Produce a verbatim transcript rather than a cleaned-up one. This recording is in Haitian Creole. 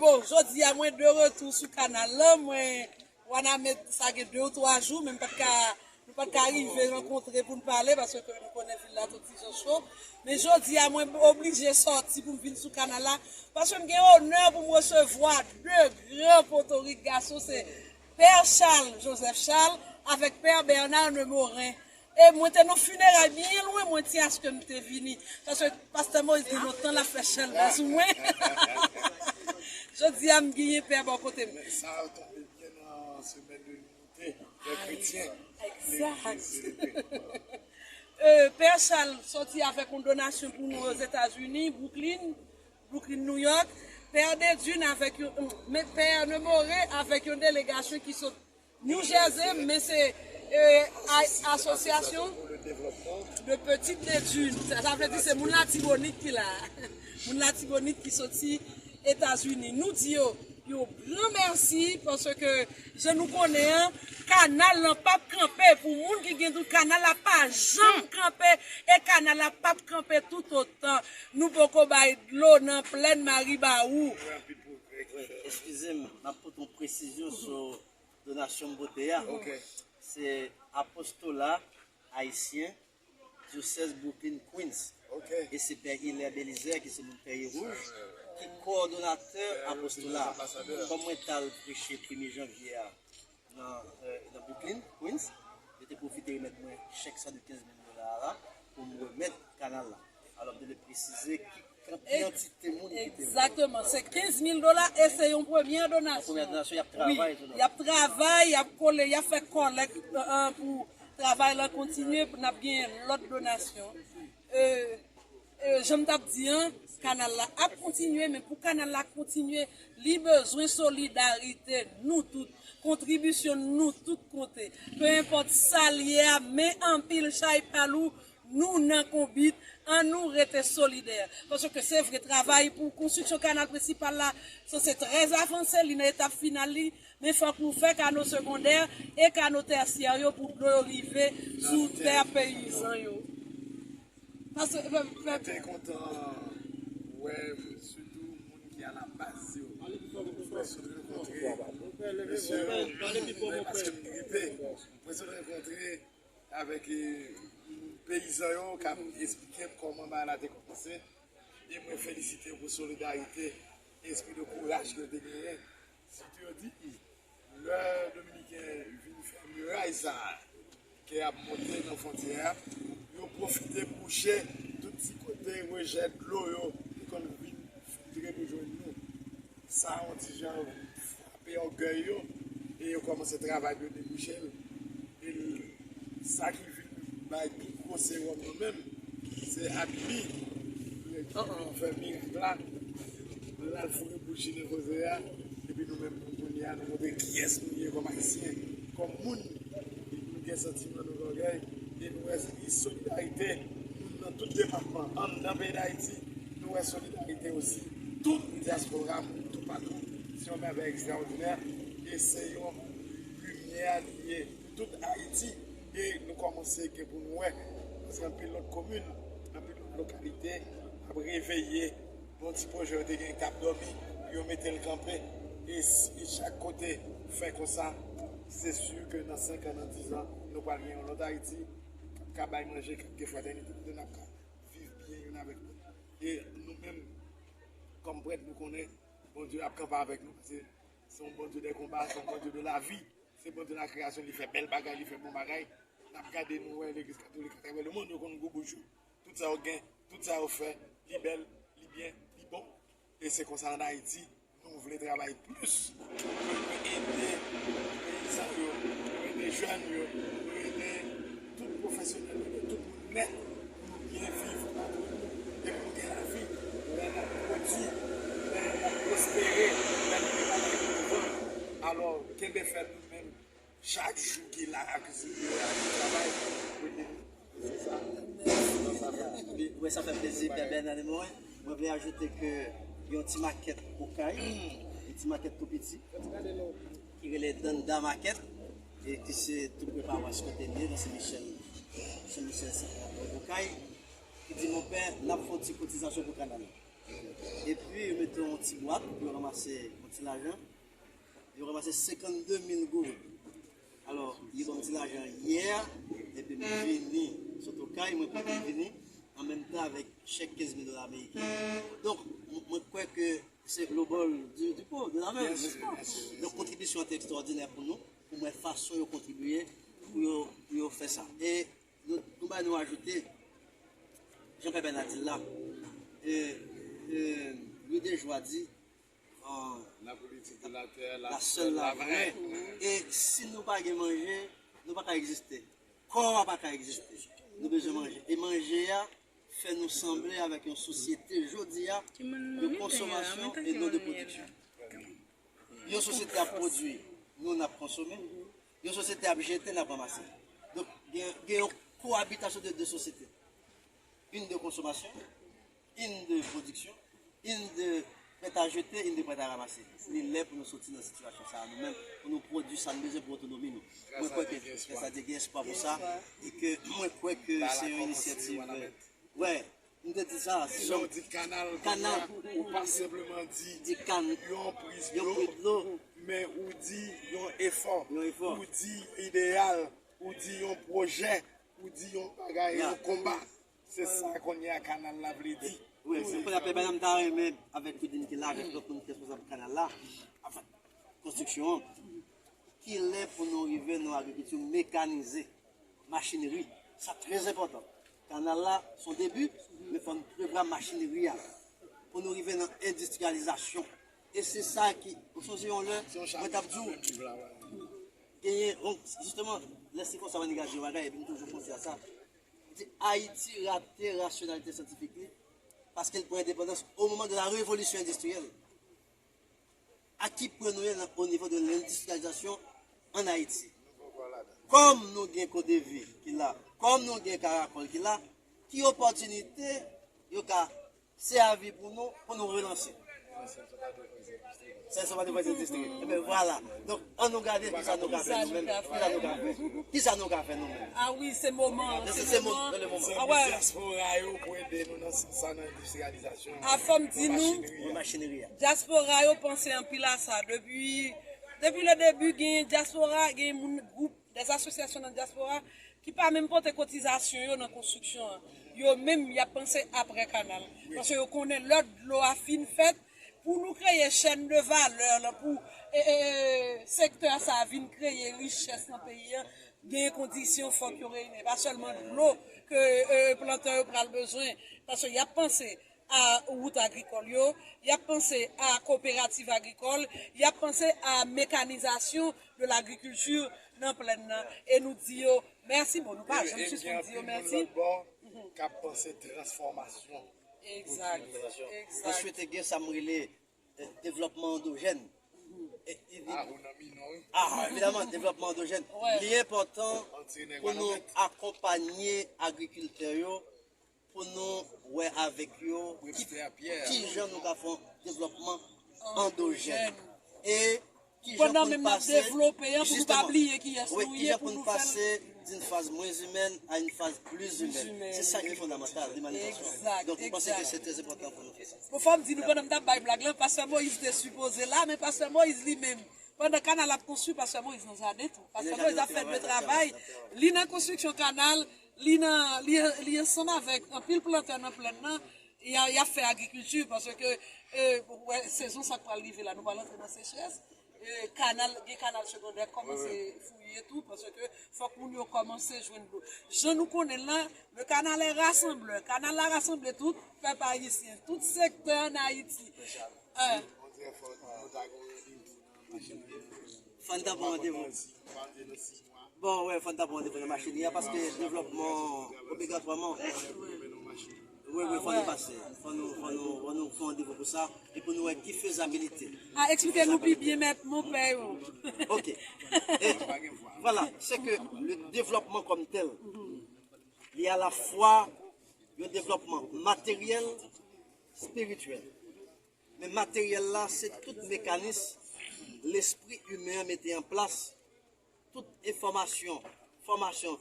Bon, jodi a mwen de retou sou kanal lan, mwen Wanament sa gen de ou twa jou, men m pa t ka, nou pa t ka rive rankontre pou n pale, paske ke nou konnen vil la t on ti jan cho. Men jodi a, mwen oblije sòti pou m vin sou kanal la, paske m gen onè pou m resevwa de gran potorik gason, se Pè Charles, Joseph Charles, avèk Pè Bernard Nemorin. E mwen te nan fineray byen lwen, mwen ti achte m te vini. Paske Pastè Moïse gen lontan l ap fè chèlbè sou mwen. Jodi a, m genyen pè bò kote m. Men sa tonbe byen nan semèn de linite dè kretyen. Egzak. Legliz. Euh, Pè Charles sòti avèk yon donasyon pou nou Ozetazini, Brooklyn, Brooklyn, New York. Pè Dedune avèk yon, men Pè Nemore avèk yon delegasyon ki sot New Jersey, men se, euh, a-, asosyasyon de Petite Dedune. Sa, sa vle di se moun Latibonit ki la. Moun Latibonit ki soti Etazini. Nou di yo yon gran mèsi paske jan nou konnen an, kanal lan p ap kanpe. Pou moun ki gen dout, kanal la pa janm kanpe e kanal la p ap kanpe toutotan nou poko bay dlo nan plèn Maribawou. Eskize m, m ap pote yon presizyon sou donasyon m pote a. Ok. Se Apostola Ayisyen, Dyosèz Brooklyn, Queens. Ok. E se Pè Hilaire Belizaire, ki se moun Fèye Wouj, ki kowòdonatè Apostola a. Kòm mwen t al preche premye janvye a nan, euh, nan Brooklyn, Queens, yo te pwofite remèt mwen chèk sa de kenz mil dola a la pou m remèt kanal la. Alò, m te vle presize ki kantite moun ki te vle. Egzakteman. Se kenz mil dola e se yon premyè donasyon. Premyè donasyon, y ap travay sou li. Wi, y ap travay, y ap kole, y ap fè kòlèk, euh, euh, pou travay la kontinye, pou n ap genyen lòt donasyon. Euh, euh, jan m t ap di an, kanal la ap kontinye, men pou kanal la kontinye, li bezwen solidarite nou tout, kontribisyon nou tout konte. Pe enpòt sa l ye a, men anpil chay pa lou, nou nan konbit, ann nou rete solidè. Paske se vre, travay pou konstriksyon kanal prensipal la sanse trè avanse, li nan etap final li, men fòk nou fè kano segondè e kano tèsyè yo pou dlo yo rive sou tè peyizan yo. Paske, pèp, pèp, mwen te kontan wè sitou moun ki alabaz yo. Mwen sot rankontre mesye yo, mwen, paske m gripe, mwen sot rankontre avèk, eh, peyizan yo k ap esplike m kòman bagay la te kòmanse. E mwen felisite yo pou solidarite, espri de kouraj ke yo te genyen. Sitou yo di, lè Dominiken vin fè miray sa a, ke y ap monte nan fwontyè a, yo pwofite bouche tout ti kote rejè dlo yo ki konn vin filtre pou jwenn nou. Sa yon ti jan frape ògèy yo, e yo kòmanse travay pou yo debouche l. E l, sa ki vin bay pi gwo sewòm yo menm, se Abibi ki vin fè mirak la. L al foure bouji nan koze a, epi nou menm, kounye a, nou montre kiyès nou ye kòm Ayisyen, kòm moun. Nou gen santiman nou lògèy, e nou wè solidarite moun nan tout depatman, anndan peyi Dayiti, nou wè solidarite osi tout dyaspora, moun toupatou. Se yon mèvèy ekstraòdinè, e se yon limyè li ye tout Ayiti, e nou kòmanse gen pou nou wè, paske anpil lòt komin, anpil lòt lokalite ap reveye. Bon, ti pwojè yo te gen k ap dòmi, yo mete l kanpe. E si chak kote fè konsa, se si ke nan senk an, nan diz an, nou pral gen yon lòt Ayiti k ap ka bay manje, k ap gen fratènite, kote n ap ka viv byen youn avèk lòt. E nou menm, kòm prèt, nou konnen Bondye ap kanpe avèk nou, paske se yon Bondye de konba, se yon Bondye de lavi. Se Bondye lakreyasyon, li fè bèl bagay, li fè bon bagay. N ap gade, nou wè legliz katolik atravè lemonn, yo konn gwo bouch yo. Tout sa yo gen, tout sa yo fè, li bèl, li byen, li bon. E se konsa ann Ayiti, nou vle travay plis. Nou vle ede peyizan yo, nou vle ede jèn yo, nou vle ede tout pwofesyonèl yo, ede tout moun nèt pou nou byen viv antre nou e pou nou gen lavi. Lè n ap pwodui, lè n ap pwospere, lè nou gen bagay pou nou vann. Alò, kenbe fèm nou menm. Chak jou ki la ak zile a ki travay pou ede nou. Se sa. Wi, sa fè plezi, Pè Bernard Lemorin. Mwen vle ajoute ke yon ti makèt Okay, yon ti makèt tou piti, ki rele Danda Market, e ki se tou pre pawas kote m ye, nan Sen Michel, Sen Michel Okay, ki di, Monpè, n ap fè yon ti kotizasyon pou kanal la. Epi yo mete yon ti bwat pou yo ranmase yon ti lajan. Yo ranmase senkannde mil goud. Alò, yo ban m ti lajan yè, epi m vini sot Okay, mwen pote vini, an menm tan avèk chèk kenz mil dola ameriken. Donk, m- mwen kwè ke se le bol du, du pot, de la main, n'est-ce pas? Donk, kontribisyon an te ekstwòdinè pou nou, pou mwen fason yo kontribye, pou yo, pou yo fè sa. E nou, nou bay nou ajoute, jan Pè Bèna di l la, e, e, Louis Desjoie di, an, la politique de la terre, la seule la vraie. E si nou pa gen manje, nou pa ka egziste. Kò a pa ka egziste. Nou bezwen manje. E manje a fè nou sanble avèk yon sosyete jodi a de konsomasyon e non de pwodiksyon. Yon sosyete ap pwodui, nou n ap konsome. Yon sosyete ap jete, n ap ranmase. Donk, gen, gen yon koabitasyon de de sosyete. Une de consommation, une de production, une de prêt à jeter, une de prêt à ramasser. Li lè pou nou soti nan sitiyasyon sa a nou menm, pou nou pwodui sa nou bezwen pou otonomi nou. Mwen kwè ke, grâce à Dieu, gen espwa pou sa, e ke mwen kwè ke se yon inisyativ. Wè, m te di sa, se jan w di kanal, kanal, ou pa senpleman di di kan, yon priz dlo, men ou di yon efò, yon efò, ou di ideyal, ou di yon pwojè, ou di yon bagay, yon konba. Se sa kounye a kanal la vle di. Wi, se pou apèl bagay m ta renmen avèk Claudine ki la, avèk lòt moun ki responsab kanal la, anfen, konstriksyon an, ki lè pou nou rive nan agrikilti mekanize, machinri, sa trè enpòtan. Kanal la, se yon debi, men fò n prevwa machinri a pou nou rive nan endistriyalizasyon. E se sa ki, ou sonje yon lè, mwen t ap di w, genyen, donk, jisteman, lè se konsa, Manigat di yon bagay, epi m toujou panse a sa. Li di, Ayiti rate rasyonalite syantifik li, paske l pran endepandans au moment de la révolution industrielle. A ki pwen nou ye nan, au niveau de l'industrialisation en Haïti? Kòm nou gen CODEVI ki la, kòm nou gen Caracol ki la, ki opòtinite yo ka sèvi pou nou, pou nou relanse? Sèl sa pa de fòs endistri. Eben, vwala. Donk, an nou gade kisa nou ka fè nou menm. Kisa nou ka fè? Kisa nou ka fè nou menm? A wi, se moman an, se moman an. Zanmi dyaspora yo pou ede nou nan sans sa, nan endistriyalizasyon. A, fò m di nou, machinri a. Dyaspora yo panse anpil a sa. Depi, depi le debi, gen dyaspora, gen moun, gwoup, dè asosyasyon nan dyaspora ki pa menm pote kotizasyon yo nan konstriksyon an. Yo menm, y ap panse apre kanal. Paske yo konnen lè dlo a fin fèt, pou nou kreye chèn de valè la, pou, e, e, e, sektè sa a vin kreye richès nan peyi a, gen kondisyon fòk yo reyini. Pa sèlman dlo ke, e, plantè yo pral bezwen, paske y ap panse a wout agrikòl yo, y ap panse a koperativ agrikòl, y ap panse a mekanizasyon de lagrikilti nan plèn nan. E nou di yo mèsi, bon, nou pa janm sispann di yo mèsi. K ap panse transfòmasyon. Egzak, egzak. Answit, gen sa m rele, eh, devlòpman andojèn. E, e, ah, evidaman, devlòpman andojèn. Li enpòtan pou nou akonpanye agrikiltè yo, pou nou wè avèk yo ki, ki jan nou ka fè yon devlòpman andojèn. E ki jan pou n pase, devlope an, pou nou pa bliye kiyès nou ye, pou nou pase d'une phase moins humaine à une phase plus humaine. Se sa ki fondamantal, limanizasyon. Donk, mwen panse ke se trè enpòtan pou nou fè sa. Bon, fò m di nou, pandan m t ap bay blag lan, pastè Moïse te sipoze la, men pastè Moïse li menm, pandan kanal ap konstwi, pastè Moïse nan jaden tou. Pastè Moïse ap fè de travay. Li nan konstriksyon kanal, li nan, li, li ansanm avèk anpil plantè nan plèn nan, y a, y ap fè agrikilti, paske, e, wè, sezon sa k pral rive la, nou pral antre nan sechrès. E, kanal, gen kanal segondè kòmanse fouye tou, paske fòk moun yo kòmanse jwenn dlo. Jan nou konnen l lan, le canal est rassembleur. Kanal la rasanble tout pèp ayisyen, tout sektè ann Ayiti. Fò n ta pran randevou. Bon, wè, fò n ta pran randevou nan machinri a, paske devlòpman obligatwaman. Wi, wi, fò nou pase. Fò nou, fò nou, fò nou fè randevou pou sa, e pou nou wè ki fezabilite. A, eksplike nou pi byen, mèt, monpè yo. Ok. E, vwala, se ke le devlòpman kòm tèl, li alafwa yon devlòpman materyèl, espirityèl. Men materyèl la, se tout mekanis lespri imen an mete an plas, tout enfòmasyon, fòmasyon,